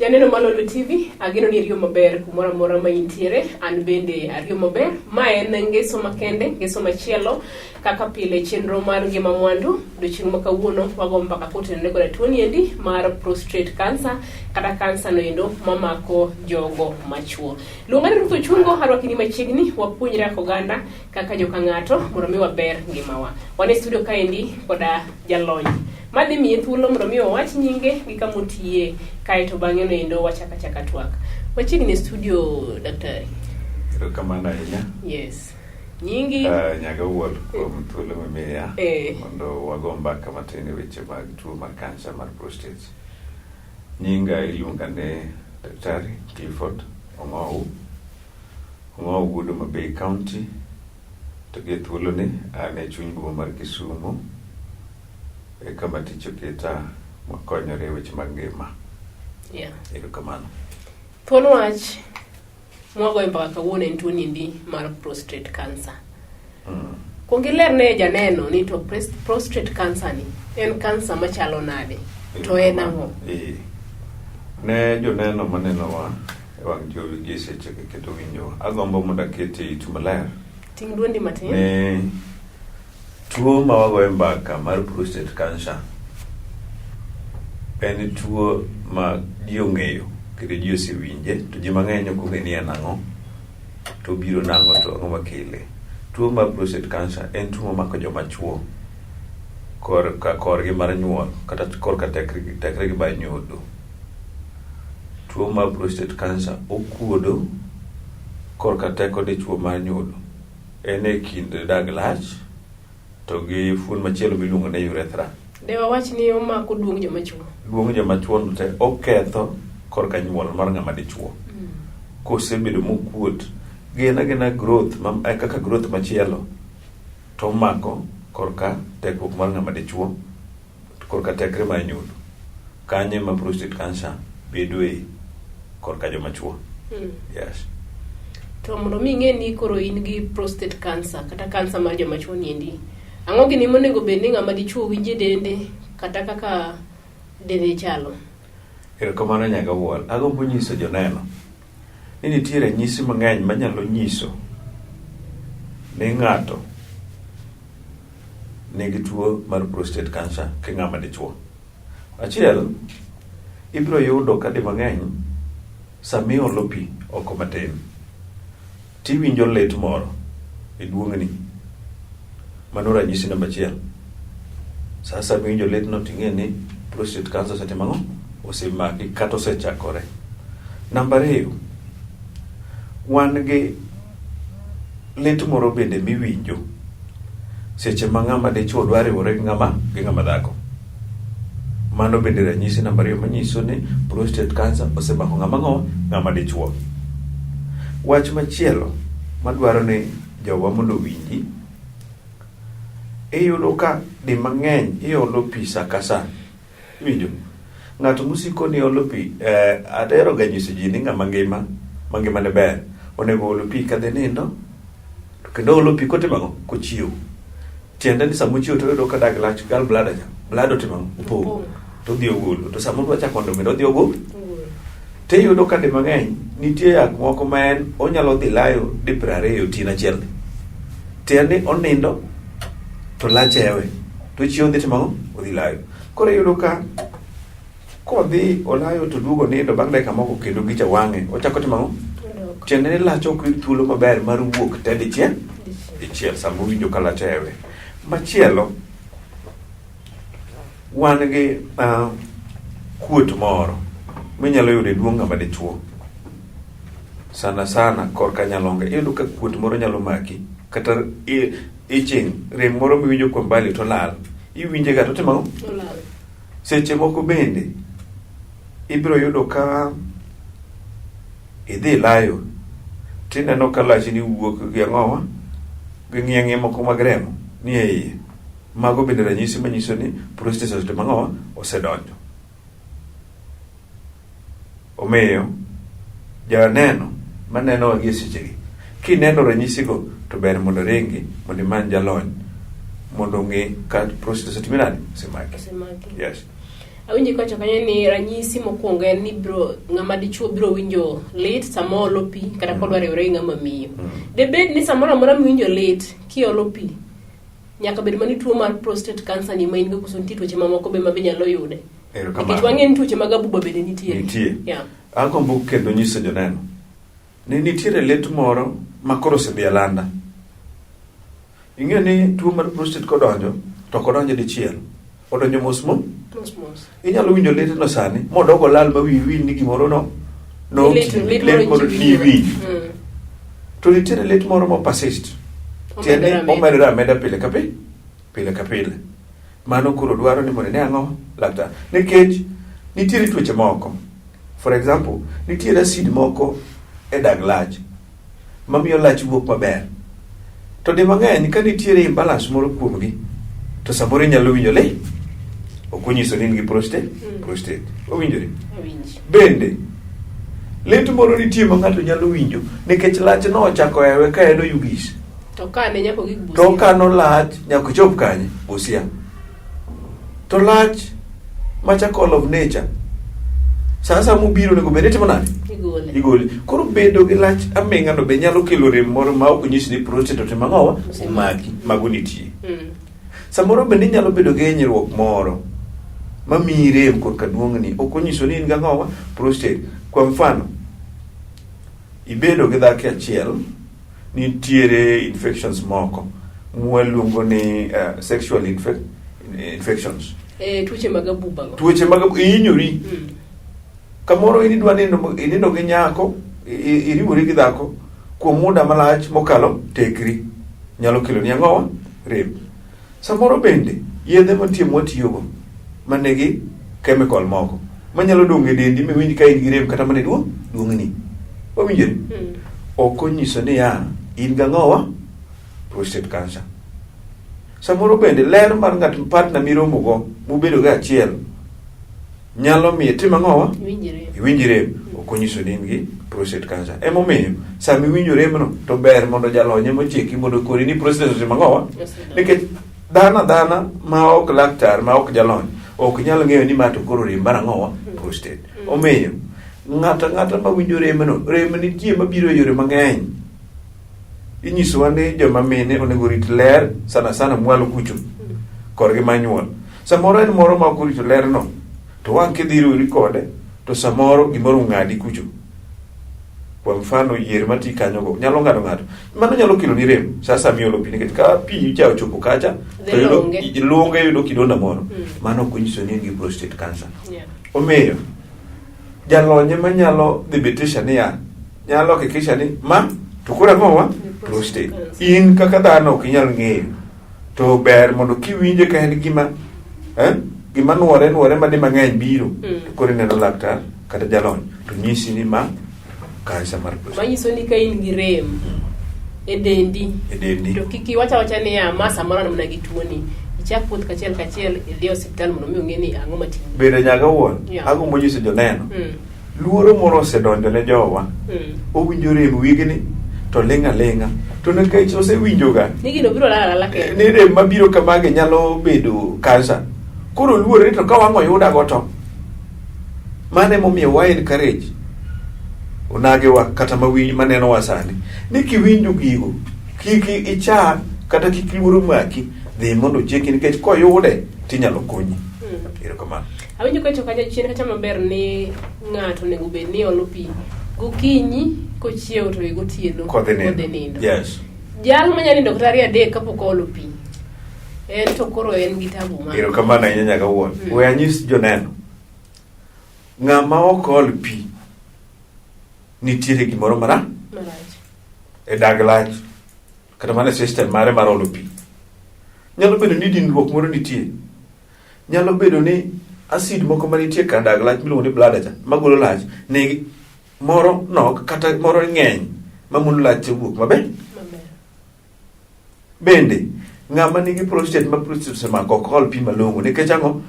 Janeno mar Lolwe TV, ageno ni iriyo maber kumoro amora ma intiere, an bende ariyo maber. Ma en ngeso makende, ngeso machielo kaka pile chenro mar ngima mwandu. Odiochieng' ma kawuono wago mbaka kotenore koda tuoni endi mar prostate cancer kata kansa no endo mamako jogo machuo. Luonga ni Ruth Ochungo, arwaki ni machiegni, wapuonjre kaka oganda, kaka joka ng'ato mondo mi waber ngimawa. Wan e studio kaendi koda jalony madhi miye thuolo mondo mi owach nyinge gi kama otiye kaeto bang'e no endo wachak achaka twak. Machiegni e studio daktari. Erokamano ahinya. Yes. Nyingi? Nyaga Wuol kuom thuolo mimiya mondo wago mbaka matin e weche mag tuo mar kansa mar prostate. Nyinga iluonga ni Daktari Clifford Ong'owu. Ong'owu wuod Homa Bay County to gi e thuoloni an e chuny boma mar Kisumu e kama tich oketa makonyore e weche mag ngima. Erokamano. Thuon wach mwagoyo mbaka kawuono en tuo niendi mar prostate cancer. Kuong ilerne janeno ni to prostate cancer ni en kansa machalo nade to en ang'o? Ee. Ne joneno manenowa e wang' jowi gi e sechegi kendo winjowa, agombo mondo aket e itu maler Ting' duondi matin. ni tuo ma wagoyo mbaka mar prostate cancer en tuo ma ji ong'eyo kendo ji osewinje to ji mang'eny ok ong'e ni en ang'o to obiro nang'o to ang'o makele. Tuo mar prostate cancer en tuo mamako joma chuo korka korgi mar nyuol kata korka tekregi mar nyodo. Tuo mar prostate cancer okuodo korka teko dichuo mar nyodo. En e kind dag lach to gi fuon machielo miluongo ni urethra. De wawach ni omako duong' joma chuo. Duong' joma chuo no te oketho korka nyuol mar ng'ama dichuo. Kosebedo mokuot, gin agina growth ma, eh, kaka growth machielo to omako korka tekruok mar ng'ama dichuo korka tekre mar nyodo. Kanyo ema prostate cancer bedoe korka joma chuo. Yes. To mondo mi ing'e ni koro in gi prostate cancer kata kansa mar joma chuo niendi, ang'o gini monego bed ni ng'ama dichuo winjo e dende kata kaka dende chalo? Erokamano Nyaga Wuol. Agombo nyiso joneno ni nitie ranyisi mang'eny manyalo nyiso ni ng'ato nigi tuo mar prostate cancer ki ng'ama dichuo. Achiel, ibiro yudo ka di mang'eny sama iolo pi oko matin tiwinjo lit moro e duong'ni. Mano ranyisi namba achiel. Sa asaya miwinjo litno ting'e ni prostate cancer osetimo ang'o? Osemaki kata osechakore. Namba ariyo, wan gi lit moro bende miwinjo seche ma ng'ama dichuo dwa riwore gi ng'ama gi ng'ama dhako. Mano bende ranyisi namba ariyo manyiso ni prostate cancer osemako ng'ama ng'o ng'ama dichuo. Wach machielo madwaro ni jowa mondo owinji, iyudo ka di mang'eny iolo pi sa ka sa. Iwinjo? Ng'ato mosiko ni olo pi, ahero ga nyiso ji ni ng'ama ngima, ma ngimane ber, onego olo pi kadhi nindo, to kendo olo pi kotimo ang'o? Kochiew. Tiende ni sama ochiew to oyudo ka dag lach gall bladder cha, bladder otimo ang'o? Opong'. To odhi ogolo. To sama odwa chako nindo bende odhi ogolo. Tiyudo ka di mang'eny nitie yath moko ma en onyalo dhi layo di 20 otieno achiel. Tiende ni onindo to lach ewe. To chiew odhi timo ang'o? Odhi layo. Koro iyudo ka kodhi olayo to duogo nindo bang' dakika moko kendo gicha wang'e. Ochako timo ang'o? Tiende ni lach ok yud thuolo maber mar wuok te dichiel dichiel sama owinjo ka lach ewe. Machielo wan gi kuot moro minyalo yudo e duong' ng'ama dichuo. Sana sana korka nyalonge iyudo ka kuot moro nyalo maki kata iching rem moro miwinjo kuom mbali to lal. Iwinje ga to timo ang'o? Olal. Seche moko bende ibiro yudo ka idhi layo tineno ka lachni wuok gi ang'owa gi ng'ie moko mag remo ni e iye. Mago bende ranyisi manyiso ni prostate osetimo ang'owa osedonjo. Omiyo janeno manenowa gi e sechegi, kineno ranyisigo to ber mondo ringi mondo imany jalony mondo ong'e ka prostate osetimo nade? Osemaki. Osemaki. Yes. Awinjo kawacho kanyo ni ranyisi mokwongo en ni biro ng'ama dichuo biro winjo lit sama oolo pi kata kodwa riwore gi ng'ama miyo. Debed ni samoro amora miwinjo lit kiolo pi nyaka bed mani tuo mar prostate cancer ni ma in go koso nitie tuoche mamoko be ma be nyalo yude. Erokamano. Nikech wang'e ni tuoche mag abuba bende nitie. Nitie. Yeah. Agombo kendo nyiso joneno ni nitiere lit moro ma koro osedhi alanda. Ing'eyo ni tuo mar prostate kodonjo to ok odonjo dichiel, odonjo mos mos. Mos mos. Inyalo winjo litno sani modog olal ma wiyi wil ni gimoro no no Lit, lit moro lit moro ji ni winjo. iwinjo. To nitiere lit moro ma persist. Tiende Omedore ameda. omedore ameda pile ka pile, pile ka pile. Mano koro dwaro ni mondo ine ang'o laktar. Nikech nitiere tuoche moko. For example, nitiere acid moko e dag lach mamiyo lach wuok maber. To di mang'eny ka nitiere imbalance moro kuomgi to samoro inyalo winjo le ok onyiso ni in gi prostate, prostate. Owinjore. Awinji. Bende lit moro nitie ma ng'ato nyalo winjo nikech lach no ochako ewe ka en oyugis. To kane nyaka ogik Busia. To okano lach nyaka ochop kanye? Busia. To lach macha call of nature. Sa mobiro onego bed ni itimo nade? Igole. Igole. Koro bedo gi lach aming'a no be nyalo kelo rem moro ma ok onyisi ni prostate otimo ang'owa? Omaki. Mago nitie. Samoro bende inyalo bedo gi hinyruok moro mamiyi rem korka duong'ni ok onyiso ni in gi ang'owa? Prostate. Kwa mfano, ibedo gi dhako achiel, nitiere infections moko mwaluongo ni sexual infections. Tuoche mag abuba go. Tuoche mag ihinyori. Kamoro in idwa nindo, inindo gi nyako, iriwori gi dhako kuom muda malach mokalo tekri. Nyalo kelo ni ang'owa? Rem. Samoro bende yedhe mantie mwatiyogo manigi chemical moko manyalo dong' e dendi miwinj ka in gi rem kata mana e duong'ni. Wawinjore? Ok onyiso niya in gang'owa? Prostate cancer. Samoro bende ler mar ng'at partner miromogo mubedo go achiel nyalo miyo itim ang'owa? Iwinj rem. Ok onyiso ni in gi prostate cancer. Emomiyo sama iwinjo remno to ber mondo jalony ema ocheki mondo okoni ni prostate otimo ang'owa? Nikech dhano adhana ma ok laktar ma ok jalony ok nyal ng'eyo ni ma to koro rem mar ang'owa? Prostate. Omiyo ng'ato ang'ata ma winjo remno, rem nitie mabiro e yore mang'eny. Inyisowa ni joma mine onego orit ler sana sana mwalo kucho korgi manyuol. Samoro en moro ma ok orito lerno to wang' kidhi riwori kode to samoro gimoro ong'adi kucho. Kwa mfano yier mati kanyogo nyalo ng'ado ng'ato. Mano nyalo kelo ni rem sasa miolo pi nikech ka pi cha ochopo kacha to yudo lunge yudo kidonda moro. Mano ok onyiso ni in gi prostate cancer. Omiyo jalony ema nyalo thibitisha niya nyalo hakikisha ni ma to koro ang'owa? Prostate. In kaka dhano ok inyal ng'eyo. To ber mondo kiwinje ka en gima gima nuore nuore ma di mang'eny biro to koro ineno laktar kata jalony to nyisi ni ma kansa mar prostate. Manyiso ni ka in gi rem e dendi E dendi. to kik iwach awacha niya ma samoro an mana gi tuoni. Ichak wuoth kachiel kachiel idhi e osiptal mondo mi ong'e ni ang'o matimi. Bende nyaga wuon, agombo nyiso joneno. Luoro moro osedonjo ne jowa. Owinjo rem wigni to ling' aling'a. To nikech osewinjoga Ni gino biro lal alala kende. ni rem mabiro kamagi nyalo bedo kansa. Koro oluore ni to ka wang' oyudago to. Mano emomiyo wa encourage onagewa kata manenowa sani ni kiwinjo gigo kik icha kata kik luoro maki, dhi mondo ocheki nikech koyude tinyalo konyi. Erokamano. Awinjo kacho kacha chien kacha maber ni ng'ato onego bed ni olo pi gokinyi kochiewo to gotieno Kodhi nindo. Yes. Jal manya nindo kata ariyo adek kapok oolo pi en to koro en gi tabu ma. Erokamano ahinya nyaka wuon. We anyis joneno. Ng'ama ok ol pi nitiere gimoro marach. E dag lach kata mana e system mare mar olo pi. Nyalo bedo ni dinruok moro nitie. Nyalo bedo ni acid moko manitie kar dag lach miluongo ni bladder cha magolo lach nigi moro nok kata moro ng'eny mamono lach wuok maber. Bende ng'ama nigi prostate ma prostate osemako ok ol pi malong'o nikech ang'o?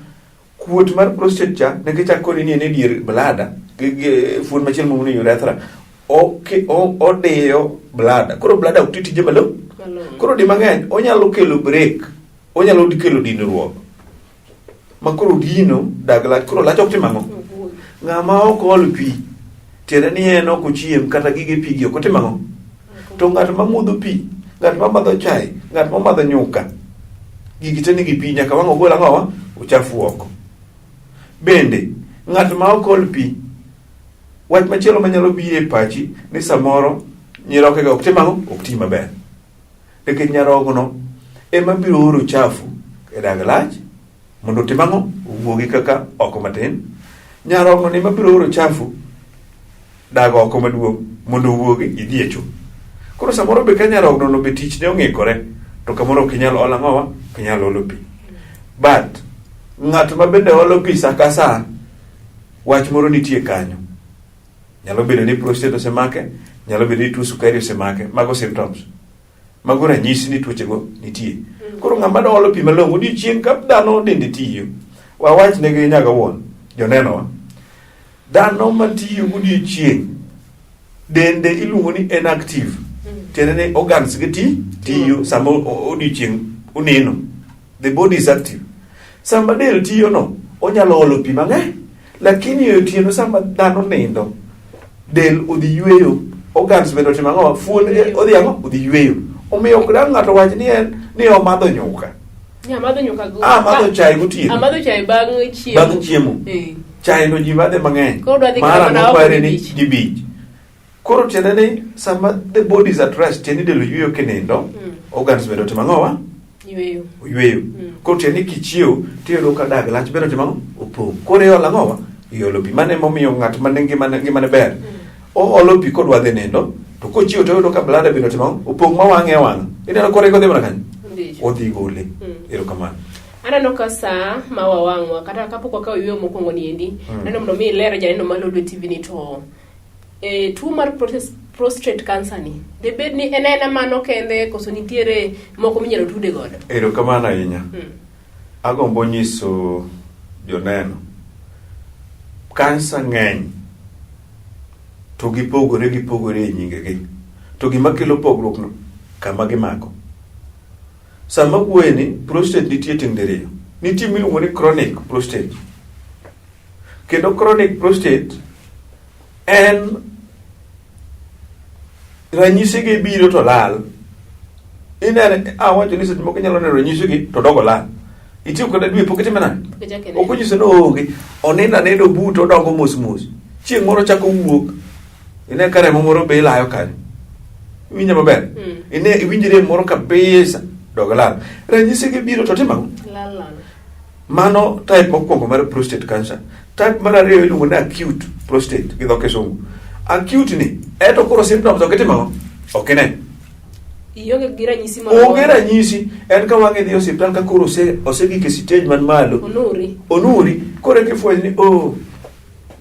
Kuot mar prostate cha nikech akoni ni en e dier bladder gi fuon machielo miluongo ni urethra odiyo bladder. Koro bladder ok ti tije malong'o. Koro di mang'eny onyalo kelo break, onyalo kelo dinruok. Ma koro gino dag lach koro lach ok tim ang'o? Ng'ama ok ol pi tiende ni en ok ochiem kata gige pi gi ok otim ang'o? To ng'at ma modho pi, ng'at ma madho chai, ng'at ma madho nyuka, gigi te nigi pi nyaka wang' ogol ang'owa? Uchafu oko. Bende ng'at ma ok ol pi, wach machielo manyalo biro e pachi ni samoro nyirokega ok tim ang'o? Ok ti maber. Nikech nyarogno ema biro oro uchafu e dag lach mondo otim ang'o? Owuogi kaka oko matin. Nyarogno ni ema biro oro uchafu dag oko maduong' mondo owuogi idhi e cho. Koro samoro be ka nyarogno no be tich ne ong'ikore to kamoro ok inyal olo ang'owa? Ok inyal olo pi. But ng'at ma bende olo pi sa ka sa, wach moro nitie kanyo. Nyalo bedo ni prostate osemake, nyalo bedo ni tuo sukari osemake, mago symptoms. Mago ranyisi ni tuochego nitie. Koro ng'ama dwa olo pi malong'o odiochieng' ka dhano dende tiyo, wawach negi nyaka wuon, jonenowa. Dhano matiyo godiochieng' dende iluongo ni en active. Tiende ni organs gi ti tiyo sama odiochieng' oneno. The body is active. Sama del tiyo no, onyalo olo pi mang'eny. Lakini e otieno sama dhano nindo, del odhi yueyo, organs bende otimo ang'o? Fuon odhi ang'o? Odhi yueyo. Omiyo ok dang' ng'ato wach ni en ni omadho nyuka. Amadho nyuka go. Ah, amadho chai gotieno. Amadho chai bang' chiemo. Bang' chiemo. Eh. Chai no ji madhe mang'eny. Koro dwa dhi Mara kata mana oko nopare ni dibich. dibich. Koro tiende ni sama the body is at rest, tiende ni del oyueyo kinindo, organs bende otimo ang'owa? Yueyo. Oyueyo. Koro tiende ni kichiew, tiyudo ka dag lach bende otimo ang'o? Opong'. Koro iolo ang'owa? Iolo pi. Mano emomiyo ng'at ma ngimane ngimane ber. Oolo pi kodwa dhi nindo, to kochiew to oyudo ka bladder bende otimo ang'o? Opong' ma wang'e awang'a. Ineno koringo dhi mana kanyo? Odhi. Odhi gole. Erokamano. Aneno ka saa ma wawang'wa kata kapok wakawo yueyo mokwongo ni endi, aneno mondo mi iler janeno ma Lolwe TV ni to e, tuo mar prostate cancer ni debed ni en aena mano kende koso nitiere moko minyalo tude godo? Erokamano ahinya. Agombo nyiso joneno kansa ng'eny to gipogore gipogore e nyingegi. To gima kelo pogruok no kama gimako. Sama wuoye ni prostate nitie tieng' diriyo. Nitie miluongo ni chronic prostate. Kendo chronic prostate en ranyisi gi biro to lal. Inene awacho ni seche moko inyalo neno ranyisi gi to dogo lal. Itiyo kode dwe pok itime nade? Pok ichako ineno. Ok onyiso ni oonge. Onindo anindo obuto odongo mos mos. Chieng' moro ochako wuok. Ine ka remo moro be ilayo kanyo. Iwinjo maber? Ine iwinj rem moro kabisa dogo lal. Ranyisi gi biro to timo ang'o? Lal lal. Mano type mokwongo mar prostate cancer. Type mar ariyo iluongo ni acute prostate gi dho kisungu. Acute ni eto koro symptoms ok itimo ang'o? Ok ine. Ionge gi ranyisi moro Onge amora. ranyisi en ka wang'e dhi e osiptal ka koro osegik e stage man malo. Onuri. Onuri koro eka ifwenyo ni oh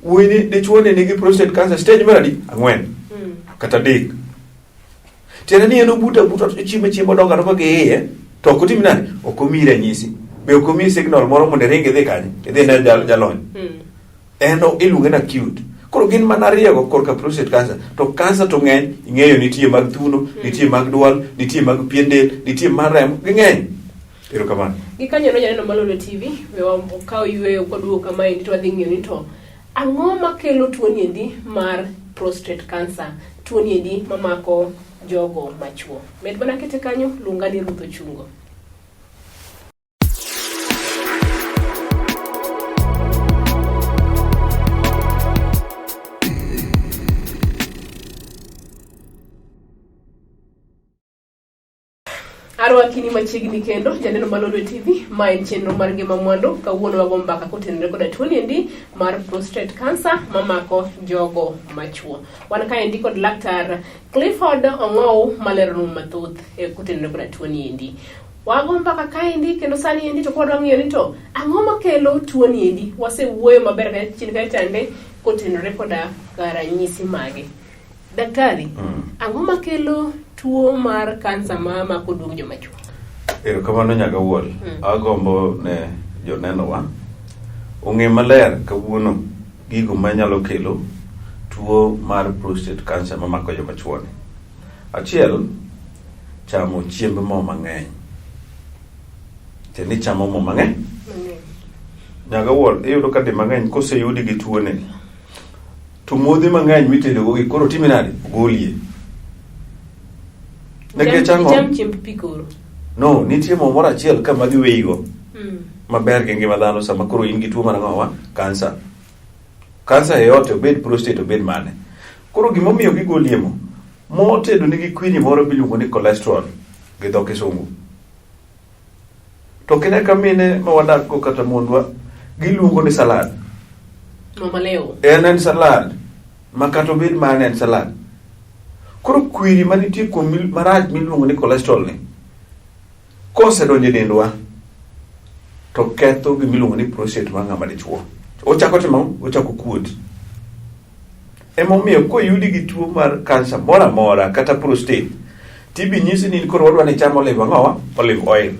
wuoyi ni dichuo ni nigi prostate cancer stage mar adi? Ang'wen. Kata adek. Tiende ni en obuto abuta to chiemo chiemo dongo adonga gi iye to ok otim nade? Ok omiyi ranyisi. Be ok omiyi signal moro mondo iring idhi kanye? Idhi ne jalony. En iluonge ni acute. Koro gin mana ariyogo korka prostate cancer. To cancer to ng'eny, ing'eyo nitie mag thuno, nitie mag duol, nitie mag pien del, nitie mar remo, ging'eny. Erokamano. Gikanyono janeno mar Lolwe TV, we wakaw yueyo kwaduogo kamaendi to wadhi ng'iyo ni to ang'o makelo tuo ni endi mar prostate cancer, tuo ni endi mamako jogo machuo. Med mana kete kanyo, luonga ni Ruth Ochungo. Arwakini machiegni kendo janeno mar Lolwe TV, ma en chenro mar ngima mwandu. Kawuono wago mbaka kotenore koda tuoni endi mar prostate cancer mamako jogo machuo. Wan kaendi kod laktar Clifford Ong'ow maleronwa mathoth e kotenore koda tuoni endi. Wago mbaka kaendi kendo sani endi to kwadwa ng'iyo ni to ang'o makelo tuoni endi. Wasewuoyo maber ka chien kae chande kotenore koda ranyisi mage. Daktari, ang'o makelo tuo mar kansa ma mako duong' joma chuo? Erokamano nyaga wuol. Agombo ne jonenowa ong'e maler kawuono gigo manyalo kelo tuo mar prostate cancer mamako joma chuo ni. Achiel, chamo chiemb mo mang'eny. Tiende ni chamo mo mang'eny. Mang'eny. Nyaga wuon, iyudo ka di mang'eny koseyudi gi tuone to modhi mang'eny mitedogo gi koro timi nade? Ogolie. Nikech ang'o? Icham chiemb pi koro. No, nitie mo moro achiel ka ma giweyigo maber gi ngima dhano sama koro in gi tuo mar ang'owa? Kansa. Kansa yoyote, obed prostate, obed mane. Koro gimomiyo gigolie mo, mo tedo nigi kwinyi moro miluongo ni cholesterol gi dho kisungu. To kine ka mine ma wadak go kata mondwa giluongo ni salad. Mo malew. En salad ma kata obed mane en salad. Koro kwiri manitie kuom marach miluongo ni cholesterol ni kosedonjo e dendwa to ketho gima iluongo ni prostate mar ng'ama dichuo. Ochako timo ang'o? Ochako kuot. Emomiyo koyudi gi tuo mar kansa moro amora kata prostate, tibi nyisi ni in koro wadwa ni icham olive ang'owa? Olive oil.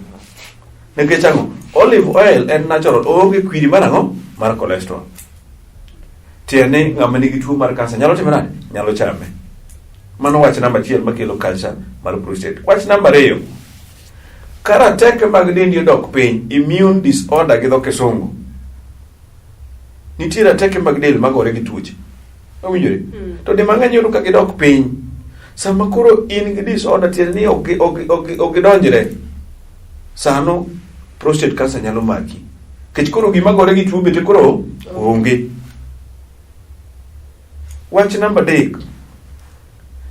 Nikech ang'o? Olive oil en natural, oonge kwiri mar ang'o? Mar cholesterol. Tiende ni ng'ama nigi tuo mar kansa nyalo timo nade? Nyalo chame. Mano wach namba achiel makelo kansa mar prostate. Wach namba ariyo, ka rateke mag dendi odok piny, immune disorder gi dho kisungu, nitie rateke mag del magore gi tuoche. Owinjore? To di mang'eny yudo ka gidok piny. Sama koro in gi disorder tiende ni ok gidonjre. Sano prostate cancer nyalo maki. Nikech koro gima gore gi tuo bende koro onge. Wach namba adek,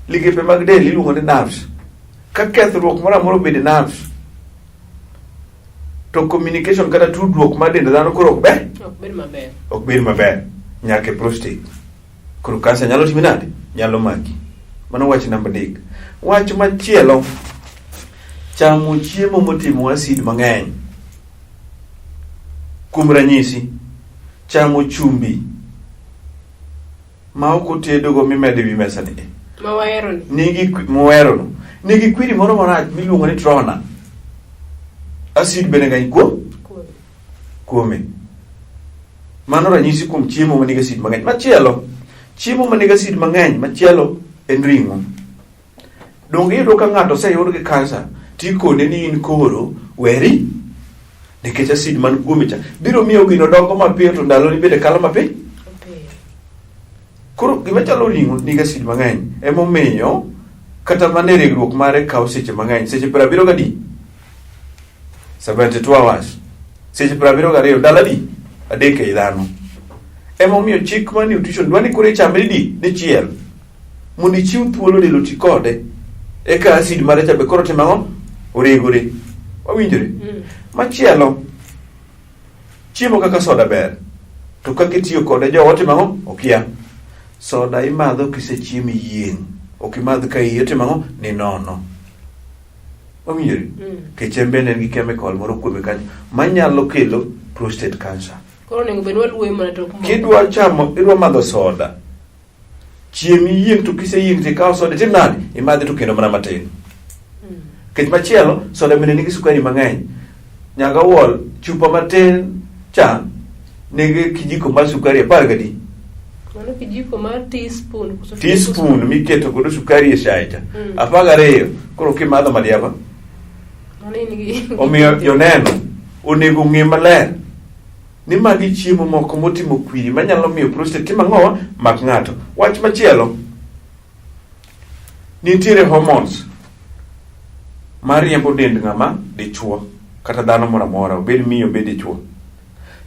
ligepe mag del iluongo ni nerves. Ka kethruok moro amora obedo e nerves, to communication kata tudruok mar dend dhano koro ok ber, Ok bed maber. ok bed maber nyaka e prostate. Koro kansa nyalo timi nade? Nyalo maki. Mano wach namba adek. Wach machielo, chamo chiemo motimo acid mang'eny. Kuom ranyisi, chamo chumbi ma ok otedogo mimedo e wi mesa ni. Ma wahero ni. Nigi muhero no. Nigi kwiri moro marach miluongo ni trona. Acid bende ng'eny kuom kuome. Mano ranyisi kuom chiemo ma nigi acid mang'eny. Machielo, chiemo ma nigi acid mang'eny machielo en ring'o. Donge iyudo ka ng'ato oseyud gi kansa tikone ni in koro weri nikech acid man kuome cha biro miyo gino dongo mapiyo to ndaloni bende kalo mapiyo. Koro gima chalo ring'o nigi acid mang'eny emomiyo kata mana e regruok mare kawo seche mang'eny seche 70 gadi 72 hours seche 72 ndalo adi adek ei dhano emomiyo chik mar nutrition dwa ni koro ichame didi dichiel mondo ichiw thuolo del oti kode eka acid mare cha be koro timo ang'o oregore wawinjore machielo chiemo kaka soda ber to kaka itiyo kode jowa timo ang'o okia soda imadho kisechiemo iyieng' ok imadh ka iyi otimo ang'o ni nono wawinjore nikech en bende en gi chemical moro kuome kanyo manyalo kelo prostate cancer Koro onego bed ni waluoyo mana tok moko. kidwa chamo idwa madho soda chiem iyieng' to kiseyieng' to ikawo soda itim nade imadhe to kendo mana matin nikech machielo soda bende nigi sukari mang'eny nyaka wol chupa matin cha nigi kijiko mar sukari 10 gadi Mano kijiko mar teaspoon koso teaspoon miketo godo sukari e chae cha 12 koro kimadho madiaba Mano in gi omiyo joneno onego ong'e maler ni magi chiemo moko motimo kwiri manyalo miyo prostate tim ang'owa mak ng'ato. Wach machielo, nitiere hormones mariembo dend ng'ama dichuo kata dhano moro amora obed miyo obed dichuo.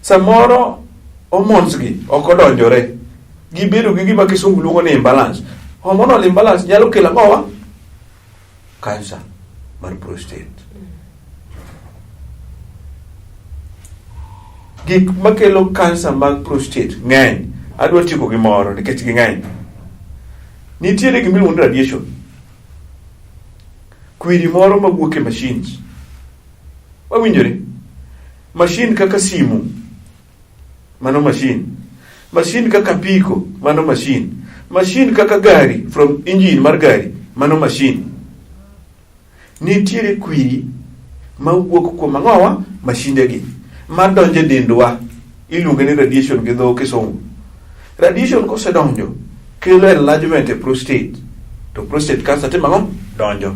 Samoro hormones gi ok odonjore, gibedo gi gima kisungu luongo ni imbalance. Hormonal imbalance nyalo kelo ang'owa? Kansa mar prostate. Gik makelo kansa mag prostate ng'eny. Adwa tieko gi moro nikech ging'eny. Nitiere gima iluongo ni radiation. Kwiri moro mawuok e machines. Wawinjore? Machine kaka simu, mano machine. Machine kaka piko, mano machine. Machine kaka gari, from engine mar gari, mano machine. Nitiere kwiri mawuok kuom ang'owa mashinde gi madonjo e dendwa iluonge ni radiation gi dho kisungu. Radiation kosedonjo kelo enlargement e prostate to prostate cancer timo ang'o? Donjo.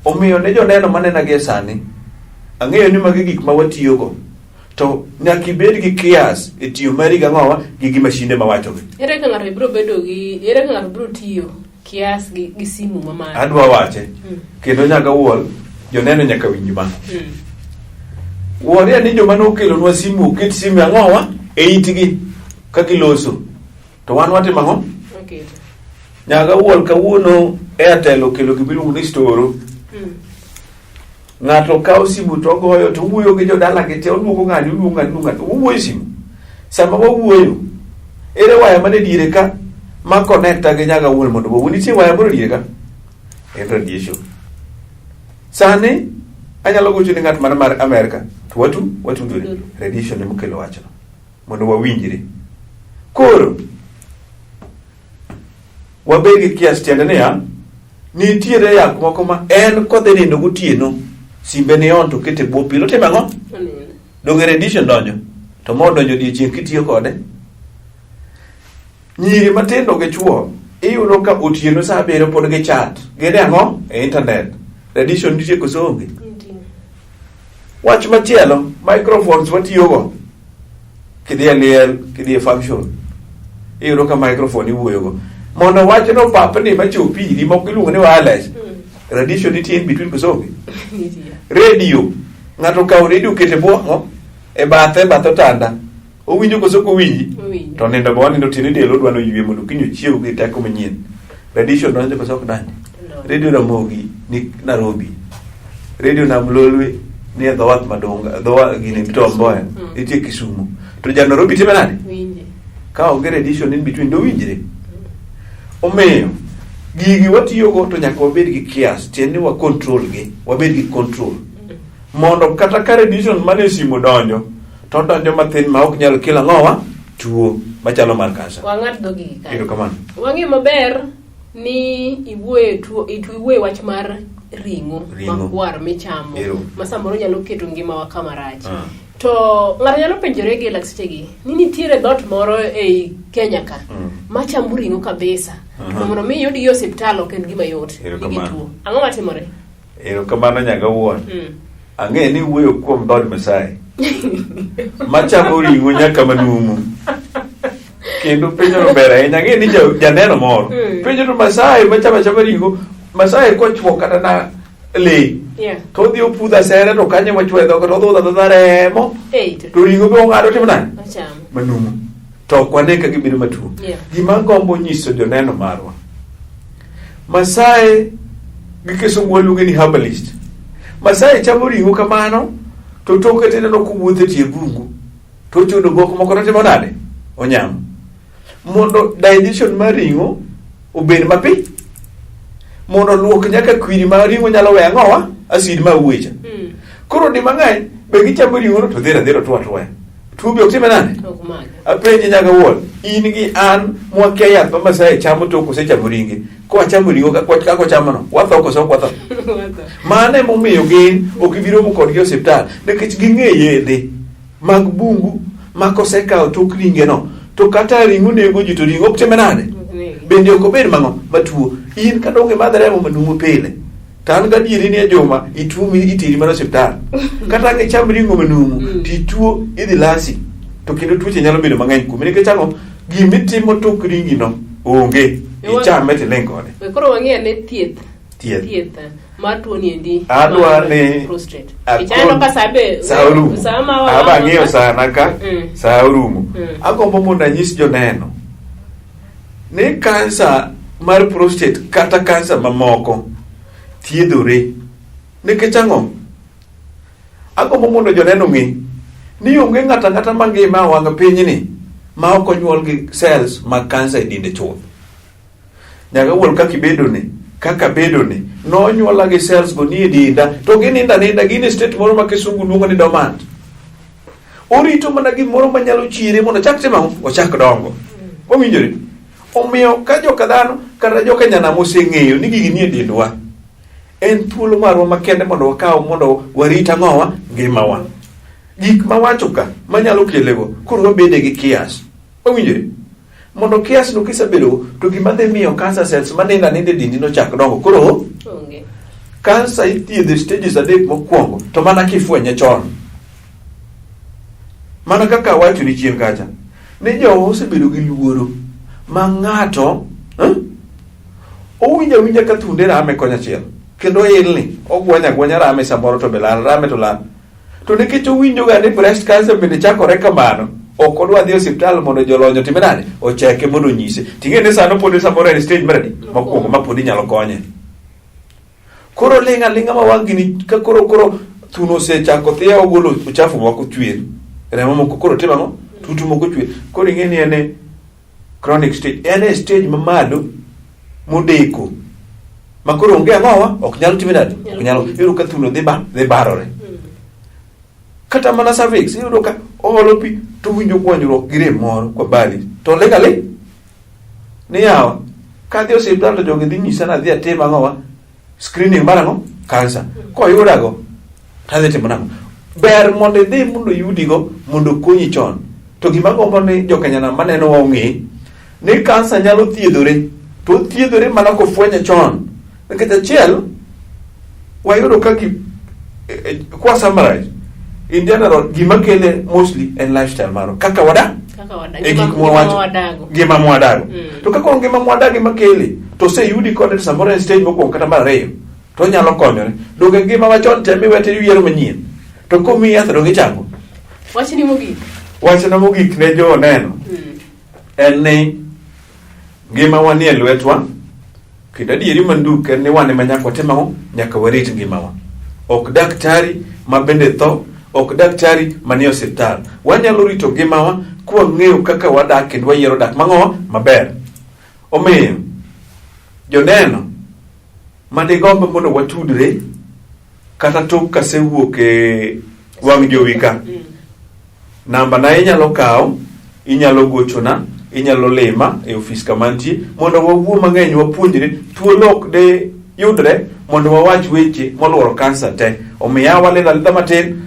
Omiyo ne joneno manena gie sani, ang'eyo ni magi gik ma watiyogo. To nyaka ibed gi kias e tiyo mari gang'owa gi gi mashinde mawachogi. Ere kaka ng'ato biro bedo gi ere kaka ng'ato biro tiyo kias gi simu ma mare? Adwa wache. Kendo nyaka wuol, joneno nyaka winj ma. Wuoria ni joma nokelonwa simu oket simu ang'owa e itgi ka giloso. To wan watimo ang'o? Oketo. Nyaka wuol kawuono Airtel okelo gima iluongo ni storo. Ng'ato kawo simu to ogoyo to owuoyo gi jodala gi te, oluongo ng'ani, oluongo ng'ani, oluongo ng'ani, owuoyo e simu. Sama wawuoyo, ere waya mane diere ka ma connecta gi nyaga wuol mondo wawuo? Nitie waya moro diere ka? En radiation. Sani anyalo gocho ne ng'at man mar Amerka to watudore. Radiation ema okelo wachno mondo wawinjre. Koro wabed gi kias tiende niya, nitiere yath moko ma en kodhi nindo gotieno, simbe ni on to kete bwo pilo timo ang'o? Onindo. Donge radiation donjo? To mo donjo odiechieng' kitiyo kode. Nyiri matindo gi chuo iyudo ka otieno saa abiriyo pod gi chat. Gin e ang'o? E internet. Radiation nitie koso onge? Nitie. Wach machielo, microphones watiyogo. Kidhi e liel, kidhi e function, iyudo ka microphone iwuoyogo. Mondo wachno papni machopi iri, moko iluongo ni wireless. Radiation nitie in between koso onge? Nitie. Radio. Ng'ato okawo radio okete bwo ang'o? E bathe, bath otanda. Owinjo koso ok owinji? Owinjo. To nindo be wanindo otieno del odwa noywe mondo kiny ochiew gi teko manyien. Radiation donjo koso ok donj? Donjo. Radio Ramogi ni Nairobi. Radio Nam Lolwe ni e dho wath Madunga, dho wath gini Tom Mboya, nitie Kisumu. To ja Nairobi time nade? Winje. Ka onge radiation in between dowinjre. Omiyo gigi watiyogo to nyaka wabed gi kias, tiende ni wa control gi, wabed gi control. Mondo kata ka radiation mane simu donjo, to odonjo mathin ma ok nyal kelo ang'owa tuo machalo mar kansa. Wang'ad dhogi gi kanyo. Erokamano. Wang'e maber ni iwuoye tuo iwuoye wach mar ring'o Ring'o. makwar michamo Ero. ma samoro nyalo keto ngimawa kama rach. Ah. To ng'ato nyalo penjore gi lakteche ni nitiere dhoot moro ei Kenya ka machamo ring'o kabisa. To mondo mi iyudgi e osiptal ok en gima yot. Erokamano. Nigi tuo. Ang'o matimore? Erokamano nyaga wuon. Ang'e ni wuoyo kuom dhood Masai. Machamo ring'o nyaka manumu. Kendo penjono ber ahinya. Ang'e ni janeno moro. Penjo to Masai machamo achama ring'o. Masai kochuo kata na le. Yeah. To odhi opudho asere to kanyo mochuo e dhoge to odhudho adhudha remo. Ei, to To ring'o be ong'ado timo nade? ochamo. Manumu. To ok wane ka gibedo matuo. Yeah. Gima agombo nyiso joneno marwa. Masai gi kisungu waluonge ni herbalist. Masai chamo ring'o kamano to toke tineno kowuotho e tie bungu to ochodo gok moko to timo nade? Onyamo. Mondo digestion mar ring'o obed mapiyo. Mondo luok nyaka kwiri ma ring'o nyalo weyo ang'owa? Acid ma wuoche. Koro di mang'eny be gichamo ring'o to dhira dhira tuo atuoya. Tuo be ok time nade? Ok magi. Apenji nyaka wuon, in gi an mwakia yath ma Masai chamo to ok osechamo ringe. Kwachamo ring'o kaka ochamo no, watho koso ok watho? Mano emomiyo gin ok ibi romo kodgi e osiptal nikech ging'e yedhe mag bungu ma kosekawo tok ringe no to kata ring'o nego ji to ring'o ok time nade? Ok negi. Bende ok obed mang'o matuo. In ka donge madh remo manumu pile. To an gadieri ni e juma ituo mi iteri mana osiptal. Kata ang' icham ring'o manumu to ituo idhi lasi. To kendo tuoche nyalo bedo mang'eny kuomi nikech ang'o? Gimitimo tok ringi no onge. Ichame tiling' kode. We koro wang'i ane thieth. Thieth. Thieth mar tuo ni endi. Adwa mar ni prostate. akon- Ichaneno ka sa be sa orumo. Sa ma wa- Aba ang'iyo sana ka sa orumo. Agombo mondo anyis joneno ni kansa mar prostate kata kansa mamoko thiedhore. Nikech ang'o? Agombo mondo joneno ong'e ni onge ng'ato ang'ata mangima e wang' pinyni ma ok onyuol gi cells mag kansa e dende chuth. Nyaka wuol kaka ibedoni, kaka abedoni, nonyuola gi cells go nie denda, to gininda ninda, gin e state moro ma kisungu luongo ni dormant. Orito mana gimoro manyalo chiere mondo ochak timo ang'o? Ochak dongo. Owinjore? Omiyo ka joka dhano kata joka nyanam oseng'eyo ni gigi nie dendwa, en thuolo marwa makende mondo wakaw mondo warit ang'owa? Ngimawa. Gik mawacho ka manyalo kelego, koro wabede gi kias. Owinjore? Mondo kias no kisebedo to gima dhi miyo cancer cells manindo aninda e dendi nochak dongo. Koro Onge. kansa ithiedho e stages adek mokwongo to mana kifwenye chon. Mana kaka awacho ni chien kacha, ni jowa osebedo gi luoro ma ng'ato eh, owinjo awinja ka thunde rame konyachiel kendo ilni ogwanya agwanya rame samoro to be lal rame to lal to nikech owinjo ga ni breast cancer bende chakore kamano ok odwa dhi e osiptal mondo jolony otime nade ocheke mondo onyise ting'e ni sano pod samoro en stage mar adi mokwongo ma pod inyalo konye koro ling' aling'a ma wang' gini ka koro koro thuno osechako thiya ogolo uchafu moko chwer remo moko koro timo ang'o tutu moko chwer koro ing'e ni en e chronic stage en e stage mamalo modeko ma koro onge ang'owa ok nyal time nade ok nyal iyudo ka thuno dhi ba dhi barore kata mana cervix iyudo ka oolo pi to winjo gwanyruok gi rem moro kwa bali to ling' aling' ni yawa kadhi osiptal to jogi dhi nyisa ni adhi atim ang'owa screening mar ang'o kansa koyudago tadhi timo nang'o ber mondo idhi mondo oyudigo mondo okonyi chon to gima gombo ni jokenya nam maneno wa ong'e ni kansa nyalo thiedhore to othiedhore mana kofwenye chon nikech achiel wayudo ka gi eh, eh, kwa summarize in general gima kele mostly en lifestyle marwa kaka wadak Kaka wadak. e Ngima- gik ngima mwawacho wadago. ngima mwadago Mm. to kaka ngima mwadago ema kele to oseyudi kode to samoro en stage mokwongo kata mar ariyo to onyalo konyore donge ngima machon tem iwete yiero manyien to komiyi yath donge ichango Wachni mogik. wachna mogik ne jo neno en ni ngimawa nie lwetwa kendo adieri manduk en ni wan ema nyaka watim ang'o nyaka warit ngimawa ok daktari ma bende tho ok daktari manie osiptal wanyalo rito ngimawa kwang'eyo kaka wadak kendo wayiero dak mang'o maber omiyo joneno madigomb mondo watudre kata tok kasewuok e wang' jowi ka namba na inyalo kawo inyalo gochona inyalo lima e ofis kama antie mondo wawuo mang'eny wapuonjre thuolo ok de yudre mondo wawach weche moluoro kansa te omiya walidho alidha matin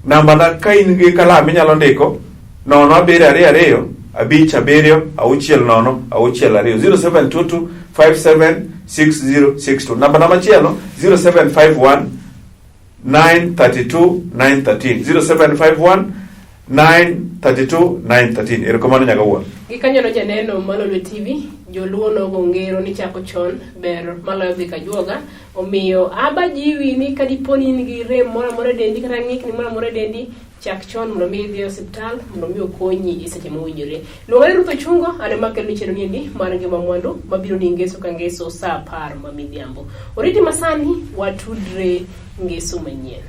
namba na ka in gi kalam inyalo ndiko 0 7 2 2 5 7 6 0 6 2 0722 576062 namba na machielo 0751 932 913 0751 932 913 erokamano nyaga wuon Gikanyono janeno Malolwe TV, joluo nogo ngero ni chako chon ber maloyo dhi kajuoga. Omiyo aba jiwi ni ka dipo ni in gi rem moro amora e dendi kata ng'ikni moro amora e dendi, chak chon mondo mi idhi e osiptal mondo mi okonyi e seche mowinjore. Luonga ni Ruth Ochungo, an ema akeloni chenro niendi mar ngima mwandu mabiro ni ngeso ka ngeso saa 10 ma midhiambo. Oriti masani watudre ngeso manyien.